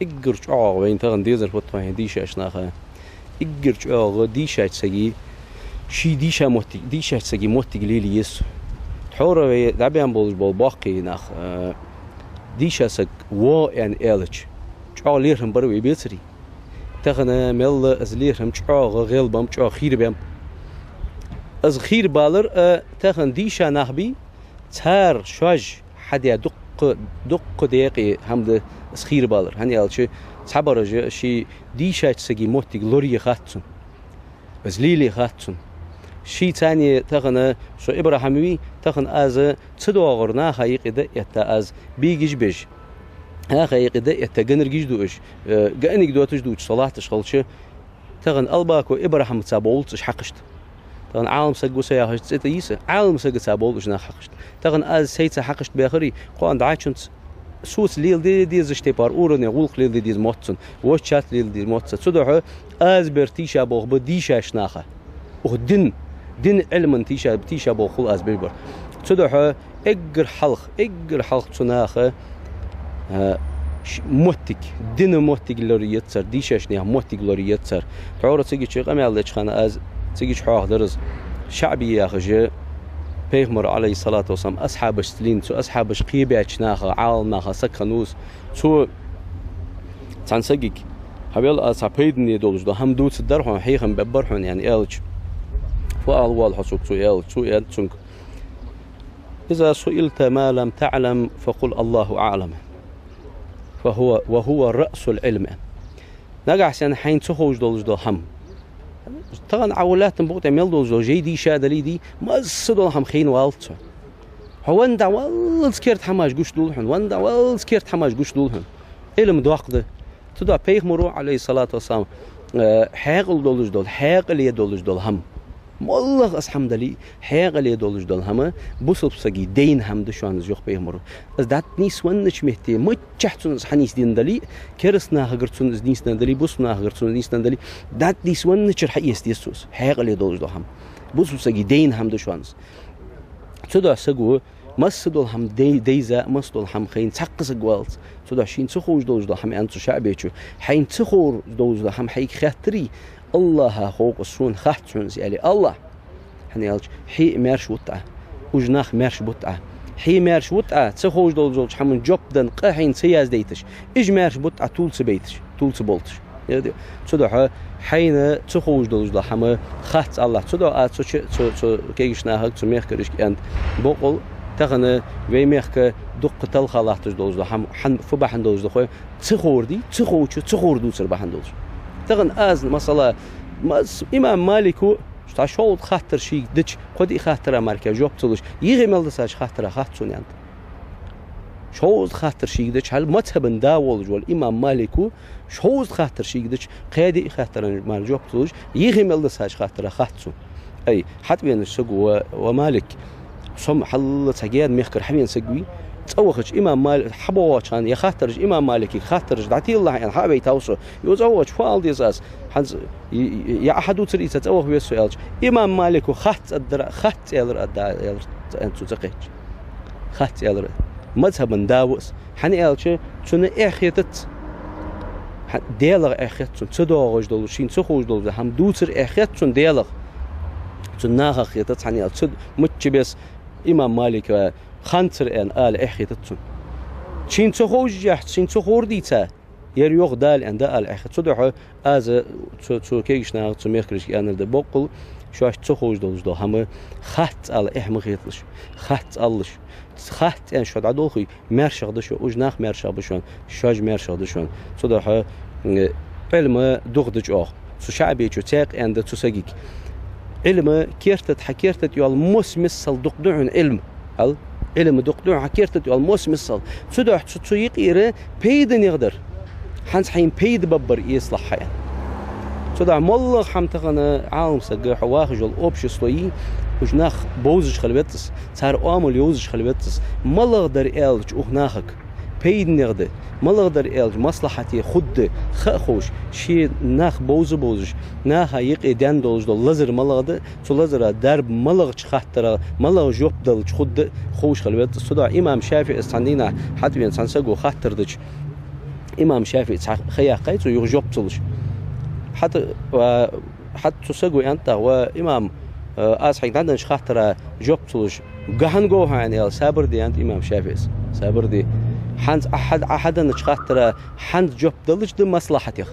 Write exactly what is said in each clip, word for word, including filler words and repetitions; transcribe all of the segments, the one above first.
Эггара чӀоагӀа вайна тахан дезар фуд хьона дийшача наха. Эггара чӀоагӀа дийшача сага ший дийша моттиг, дийшача сага моттиг лелае еза. Тхьовра вай дӀабаьнна болаш бола боккхий нах, э, дийша саг ва аьнна аьлча, чӀоагӀа лерхӀам бар вай бецарий. Тахан мел а из лерхӀам чӀоагӀа гӀелбеннаб, чӀоагӀа хийрабеннаб. Из хийрабалар а тахан дийша нах бий, цар шоаш хьадаь дуккха, дуккха декъе хӀама да из хийрабалар. ХӀана аьлча, цхьабараш ший дийшача сага моттиг лорае хац цунна. Из лелае хац цунна. Ший царна тахан со ИбрахӀим вий, тахан аз цу доагӀар наха юкъе дӀаэтта, аз бегаш беш, наха юкъе дӀаэтта, ганаргаш дуаш, э, га анекдоташ дувцаш со латташ хилча, тахан Албаков ИбрахӀимца болаш уж хьакхашта. Тахан Ӏалам саг ва со яхаш цӀи тӀа йиса, Ӏалам сагаца болаш уж нах хьакхашта. Тахан аз сайца хьакхашта баьхарий, кхоана дӀачунца соца леладе дезача тайпара уровне гӀулакх леладе деза мотт цунна, воччат леладе деза мотт цунна. Цудухьа аз бер тийша болх ба дийшача наха. Укх дин, дин Ӏилман тийша, тийша болх хул аз беш бар. Цудухьа эггара хьалха, эггара хьалха цу наха, а, ш-, моттиг, дина моттиг лорае еза цар, дийшача наьха моттиг лорае еза цар. Тхьовра цига чу къамаьл деча хана аз цига чу хьоахадаьр из. ШаӀби яхаш, пайхамара, Ӏалайхи ссалату вассалам, асхьабашца лийнна, цу асхьабаша кхебаьча наха, Ӏалам наха саг хиннав из. Цо цхьан сагага: «Хьавел, аз цхьа пайдане долаш дола хӀама дувцаргдар хьона, хьехам бергбар хьона», — аьнна аьлча, «Фу ала воалл хьо сога?» — цо аьлча, цо аьннад цунга: «إذا سئلت ما لم تعلم فقل الله أعلم، فهو، وهو رأس العلم». Нагахьа санна хьайна ца ховш долаш дола хӀама. Тахан Ӏа вай лаьттан букъа тӀа мел долаш дола жай дийша дале а дий, масса дола хӀама хайна валац хьо. Хьо венна дӀаваллалца керда хӀамаш гуш доал хьона, венна дӀаваллалца керда хӀамаш гуш доал хьона. Ӏилма доккха да. Цудухьа пайхамара, Ӏалайхи ссалату вассалам, э, хьаькъал долаш дола, хьаькъале долаш дола хӀама. МоллагӀа из хӀама дале а, хьаькъале долаш дола хӀама бусалба сага дайна хӀама да шоана из, йоах пайхамара. Из дӀатӀанийсвеннача метте, миччахьа цунна из хьанийсденна дале а, кераста нахагара цунна из нийсденна дале а, бусалба нахагара цунна из нийсденна дале а, дӀатӀанийсвенначара хьаэца деза цо из, хьаькъале долаш дола хӀама. Бусалба сага дайна хӀама да шоана из. Цудухьа саго масса дола хӀама дай-, дайза, масса дола хӀама хайна цхьаккха саг валац. Цудухьа шийна ца ховш долаш дола хӀама, аьннад цу ШаӀбечо, хьайна ца ховш долаш дола хӀама хьайга хаьттарий, АллахӀа хов-кх из, сона хац хьона из, аьле, АллахӀ. ХӀана аьлча, хье а маьрша вут Ӏа, уж нах маьрша бут Ӏа. Хье маьрша вут Ӏа, ца ховш долаш долча хӀаман жоп денна къа хьайна ца яздайташ, уж маьрша бут Ӏа, тувла ца байташ, тувла ца болташ. Цудухьа хьайна ца ховш долаш дола хӀама хац АллахӀ. Цудухьа аз цу ча-, цу, цу кегийча нахага, цу мехкарашка аьннад: боккъал тахан вай мехка дуккха талха латташ долаш дола хӀама, хьан-, фу бахьан долаш да хой, ца ховр дий, ца ховчо ца ховр дувцар бахьан долаш. Тахан аз, масала, мас-, имам Малико цхьа шовзткъа хаттар шийга дича, кхо-диъ хаттара мара жоп ца луш, йиъ мел дисача хаттара хац сона, аьннад. Шовзткъа хаттар шийга дича, хьал мазхӀаба да волаш вола имам Малико шовзткъа хаттар шийга дича, кхо-диъ хаттара мара жоп ца луш, йиъ мел дисача хаттара хац сона. Ай, хьатӀавенача саго: «Ва, ва Малик, со-м хьалла цхьа гена мехкара хьавена саг вий. ЦӀавахача имам Мали-, хьабоагӀача хана ер хаттараш имам Маликага хаттараш дӀателлалахь», — аьнна, хьа а вайтав со. Юха цӀавахача фу ала деза аз? ХӀанз е, е, е Ӏа хьадувцар ийца цӀаваха веза со, аьлча, имам Малико хац аьлар, хац аьлар, аьннад цо ца кхаьчача. Хац аьлар. МазхӀаба да ва из. ХӀана аьлча, цунна эхь хетац. ХӀа-, Даьлах эхь хет цунна, ца доагӀаш дола, шийна ца ховш дола хӀама дувцар эхь хет цунна Даьлах. Цунна нахах хетац, хӀана аьлча, цу мичча беса имам Малика ханцар аьнна ала эхь хетац цунна. Шийна ца ховш яхьц, шийна ца ховр дийца, ер йоах Дала аьнна да ала эхь хет. Цудухьа аз цу, цу кегийча нахага, цу мехкарашка аьннар да: боккъал шоашта ца ховш долаш дола хӀама хац ала эхь ма хеталаш, хац алалаш. Хац аьнна шо дӀадолхе, маьршагӀа да шо, уж нах маьршагӀа ба шоана, шоаш маьршагӀа да шоана. Цудухьа, м, Ӏилма дукха да чӀоагӀа. Цу ШаӀбечо цхьаькха аьннад цу сагага: Ӏилма керта тӀа, хьа керта тӀа йола мос миссел дукха да хьона Ӏилма. Ал, Ӏилма дукха да хьона хьа керта тӀа йола мос миссел. Цудухьа цу, цу юкъера пайданегӀа дар хӀанз хьайна пайда баргбар эцалахь хьа, аьнна. Цудухьа моллагӀа хӀама тахан Ӏалам саг, хьо вахаш йола общество йий, уж нах бовзаш хила веза из, цар оамал йовзаш хила веза из. МалагӀа дар аьлча укх нахага пайданегӀа да, малагӀа дар аьлча маслахьате хургда, ха а ховш, ший нах бовза-бовзаш, наха юкъе даьнна долаш дола лазар малагӀа да, цу лазара дарба малагӀча хаттара, малагӀа жоп далча хургда ховш хила веза из. Цудухьа имам ШафиӀийс цхьан дийнахьа хьатӀавена цхьан саго хаттар дича, Имам ШафиӀий цхьа ха яьккхай цо, юха жоп ца луш. ХӀаьта, ва, хӀаьта цу саго аьннад тӀаккха: «Ва имам, э, аз хьайга дӀаденнача хаттара жоп ца луш, гахьан гов хьо», — аьнна, аьлча, сабар де, аьннад имам ШафиӀийс. Сабар де. ХӀанз Ӏа хьа-, Ӏа хьаденнача хаттара хӀанз жоп далча да маслахьатех,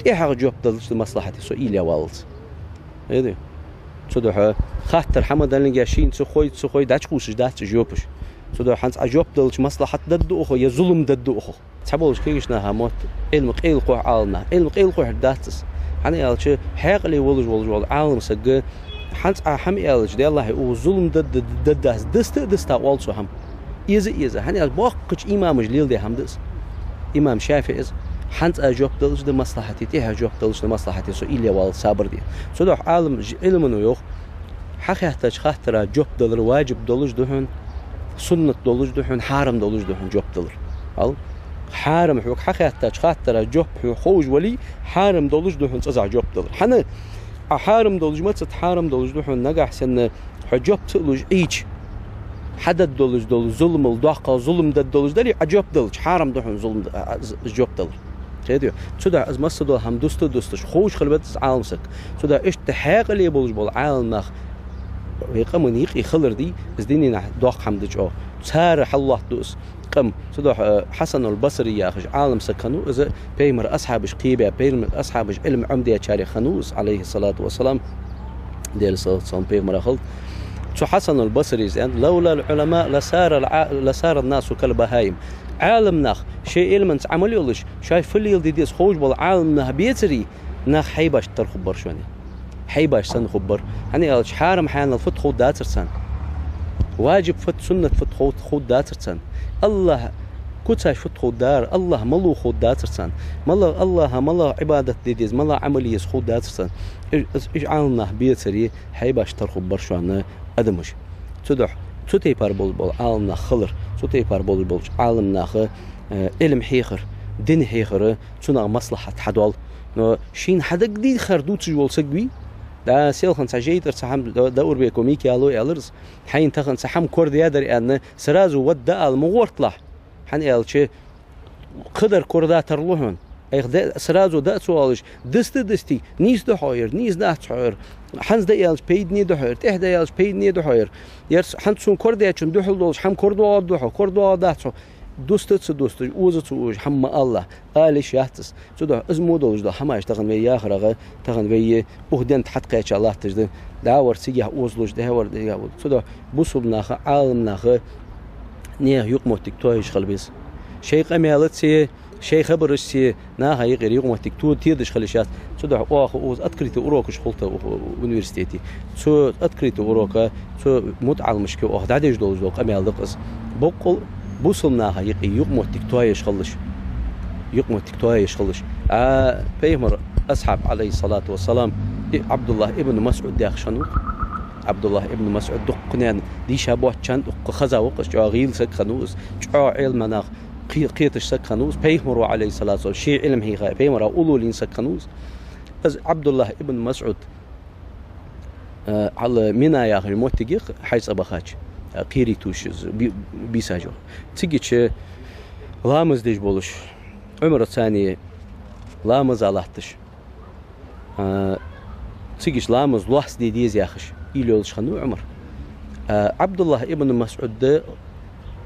тӀехьагӀа жоп далча да маслахьатех со уйла яь валлалца. Хетий? Цудухьа хаттар хьа ма даллинге, шийна ца хой, ца хой, дӀачукхувсаш дац уж жопаш. Цудухьа хӀанз Ӏа жоп далча маслахьат дергда укхо, е зулам дергда укхо. Цхьаболча кагийча наха мотт Ӏилма къайлакхухь Ӏаламнаха. Ӏилма къайлакхухьаш дац из. ХӀана аьлча, хьаькъале волаш, волаш вола Ӏалам саг, хӀанз Ӏа хӀама аьлча, деллахьий, укхо зулам дергда, дергдац, диста а диста оал цо хӀама. Эза а эза. ХӀана аьлча, боккхача имамаша леладаь хӀама да из. Имам ШафиӀийс: «ХӀанз Ӏа жоп далча да маслахьате, тӀехьа жоп далча да маслахьате со уйла яь валлалца сабар де». Цудухьа Ӏалам, Ӏилмано йоах: хьахаьттача хаттара жоп далар ваджиб долаш да хьона, суннат долаш да хьона, хьарам долаш да хьона жоп далар. Ал, хьарам хьога хьахаьттача хаттара жоп хьона ховш вале, хьарам долаш да хьона цкъаза жоп далар. ХӀана? Ӏа хьарам долаш, маца да хьарам долаш да хьона, нагахьа санна хьо жоп ца луш Ӏийча, хьадергдолаш дола зуламал доккхагӀа зулам дергдолаш дале, Ӏа жоп далча, хьарам да хьона зулам д-, а, а, з-, жоп далар. Хетий? Цудухьа из массадола хӀама дуста а дусташ, ховш хила веза из Ӏалам саг. Цудухьа иштта хьаькъале болаш бола Ӏаламнах вай къаман юкъе хилар дий, из дунен тӀа доккха хӀама да чӀоагӀа. Цар хьаллоаттаду из къам. Цудухьа, э, Хьасанул Басри яхаш Ӏалам саг хиннав, из Пайхамара асхьабаш кхебаь, Пайхамара асхьабаша Ӏилма Ӏомадаьчарех хиннав из, Ӏалайхи ссалату вассалам, Даьла салот-салам Пайхамарах хилда. Цу Хьасанул Басрийс аьннад: «لولا العلماء لصار الع-، لصار الناس كالبهائم». Ӏаламнах, шоай Ӏилманца Ӏамал йолаш, шоай фу леладе деза ховш бола Ӏаламнах бецаре, нах хьайбашта тара хургбар шоана. Хьайбаш санна хургбар. ХӀана аьлча, хьарам-хьанал фуд ховргдацар царна. Ваджиб фуд, суннат фуд хов-, ховргдацар царна. АллахӀ куцаш фуд ховргдар, АллахӀ малув ховргдацар царна. МалагӀа АллахӀа, малагӀа Ӏибадат де деза, малагӀа Ӏамал е еза ховргдацар царна. Уж, уж Ӏаламнах бецаре, хьайбашта тара хургбар шоана адамаш. Цудухьа цу тайпара болаш бола Ӏаламнах хилар, цу тайпара болаш болча Ӏаламнаха, э, Ӏилма хьехар, дин хьехар, цунах маслахьат хьадоал. Но шийна хьадагадехар дувцаш вола саг вий, да, селхан цхьа жейтӀара цхьа хӀама Д-, Даурбеков Микаила аьлар из, хьайна тахан цхьа хӀама корадаьдар аьнна, сразу вада ала ма гӀорталахь. ХӀана аьлча, кхыдар корадатар лу хьона. Айха да, сразу да а ца оалаш, диста а дистий, нийса да хьо ер, нийса дац хьо ер. ХӀанз дӀааьлча пайдане да хьо ер, тӀехьа дӀааьлча пайдане да хьо ер. Ер с-, хӀанз сона корадаьчун духьал долаш хӀама корадоагӀаргда хьо, корадоагӀаргдац хьо. Дуста а ца дусташ, оза а ца озаш хӀама ма алалахь, ала йиш яц из. Цудухьа из мо долаш дола хӀамаш тахан вай яхарагӀа, тахан вай укх ден тӀа хьатӀакхаьча латташ да. ДӀавар цигахьа озалуш, дӀавар дӀавар. Цудухьа бусалба наха, Ӏаламнаха наьха юкъамоттиг тоаеш хила беза. Шоай къамаьлаца, шоай хабарашца наха юкъера юкъамоттиг то-, тедаш хила йиш яц. Цудухьа оаха укхаза открытый урокаш хул тха укх университете. Цу открытый урока цу мутаӀаламашка оаха дӀадеш долаш дола къамаьл да-кх из. Боккъал бусалба наха юкъе юкъамоттиг тоаеш хилалаш. Юкъамоттиг тоаеш хилалаш. А Пайхамара асхьаб, Ӏалайхи ссалату вассалам, и Ӏабдуллахь ибн МасӀуд яхаш хиннав. Ӏабдуллахь ибн МасӀуд дуккха наьна дийша боацачарна дуккха хеза ва-кх из, чӀоагӀа гӀийла саг хиннав из, чӀоагӀа Ӏилманах кхе-, кхеташ саг хиннав из, Пайхамаро, Ӏалайхи ссалату вассалам, ший Ӏилма хьийха, Пайхамара уллув лийнна саг хиннав из. Из Ӏабдуллахь ибн МасӀуд, э, хьал Мина яхача моттиге хьажцӀа бахача, э, кхерий тувсаш из, би-, бийсаш йоах. Цигача ламаз деш болаш, Ӏумара царна ламаза латташ, а, цигача ламаз лоацца де деза яхаш уйла йолаш хиннав Ӏумар. А, Ӏабдуллахь ибн МасӀуда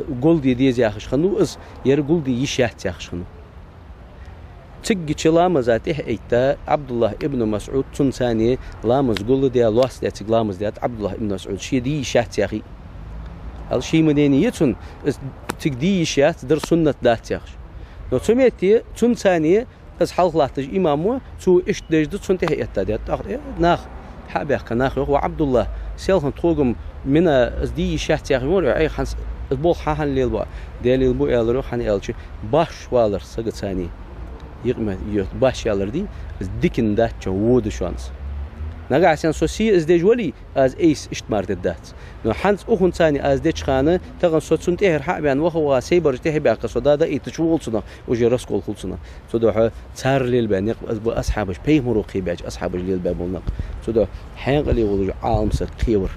гулде деза яхаш хиннав из, ер гулде йиш яц яхаш хиннав. Цигача ламаза тӀехьа а этта, Ӏабдуллахь ибн МасӀуд цунца цхьана ламаз гулдаь, лоацца даь, цига ламаз даьд Ӏабдуллахь ибн МасӀуда, ше де йиш яц яхий. Ала, ше ма денний цунна, из цига де йиш яц, дар суннат дац яхаш. Но цу метте цунца цхьана из хьалха латташ имам ва, цо иштта деш да, цунна тӀехьа этта даьд. ТӀаккха, э, нах, хьа а баьхка, нах йоах: «Ва Ӏабдуллахь, селхан тхога-м Мина из де йиш яц яхаш вар, Ӏайха хӀанз из болх хьа хӀана лелабу?» «Де лелабу, — аьлар йоах, — хӀана аьлча башха валар сагаца цхьана, юкъамоттиг башха ялар дий, из диканна дац, чӀоагӀа во да шоана из. Нагахьа санна со се из деш вале, аз айса иштта мара дергдац. Но хӀанз укхунца цхьана аз деча хана, тахан со цунна тӀехьара хьа а ваьнна, ваха-ваха, сайбараш тӀехьа а баьхка, со дӀа-дӀа а эттача, вол цунах уже раскол хул цунах». Цудухьа цар лелабаь никъ ба асхьабаша, Пайхамаро кхебаьча асхьабаша лелабаь бола никъ. Цудухьа хьаькъале волаш Ӏалам саг кхевар.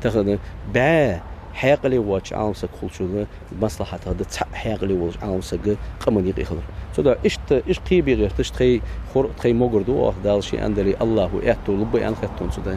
Тахан бӀаь хьаькъале воацача Ӏалам саг хулачунна маслахьат хӀама да цхьа хьаькъале волча Ӏалам сага къаман юкъе хилар. Цудухьа иштта, иштта кхебе гӀерташ тхоай хор-, тхоай могар ду оаха, Дала ше аьннадале, АллахӀа аьттув лургба аьнна хет сона цудухьа.